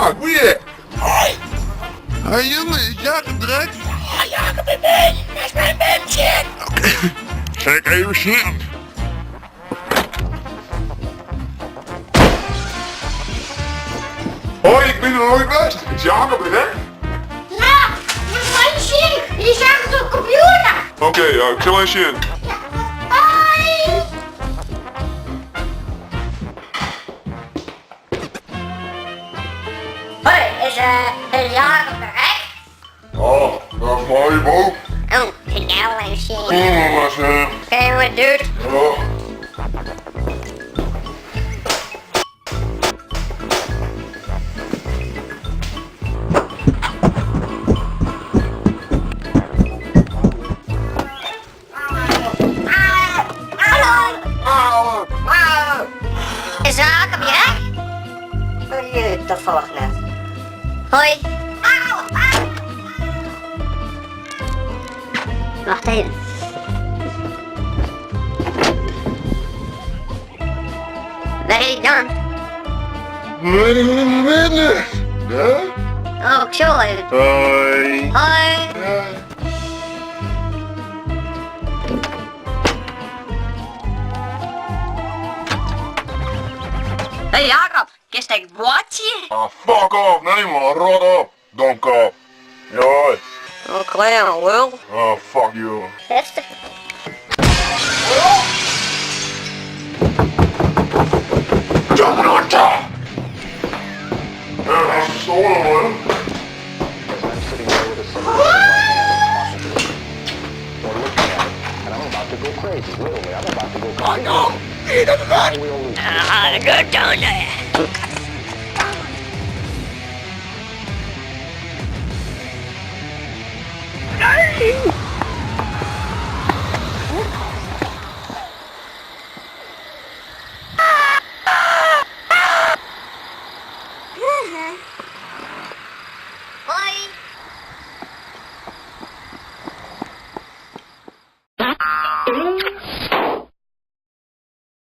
Ah, goeie. Hoi. Hoi jongen, is Jacob er ek? Ja, Jacob is binnen. Dat is mijn mensje. Oké, zal ik even zien. Hoi, ik bin der noait west. Is Jacob der ek? Ja, mei sjen. Hy is achter de kompjûter. Oké, ik sil even sjen. Ja, hoi. Hoi, is Jacob der ek? Oh, dat is moai, Bo. Oh, ik ga wel even sjen. Oké, wat duurt? Ja. Hallo. Is Jacob hjir ek? Tafallich net. Hoi. Wacht even. Wêr is hy dan? Oh, ik sjoch even. Hoi. Hoi. Hey Jacob, kinst ek boartsje? Ah, fuck off, nee man, rot op, domkop. Joi. Oh, kleine lul. Oh, fuck you. Heftig. Ja, dat is zo hoor. Because I'm sitting there with a cigarette in my hand, possibly, or looking at it, and I'm about to go crazy. Literally, I'm about to go completely. Wheel loose. Ah, good down there.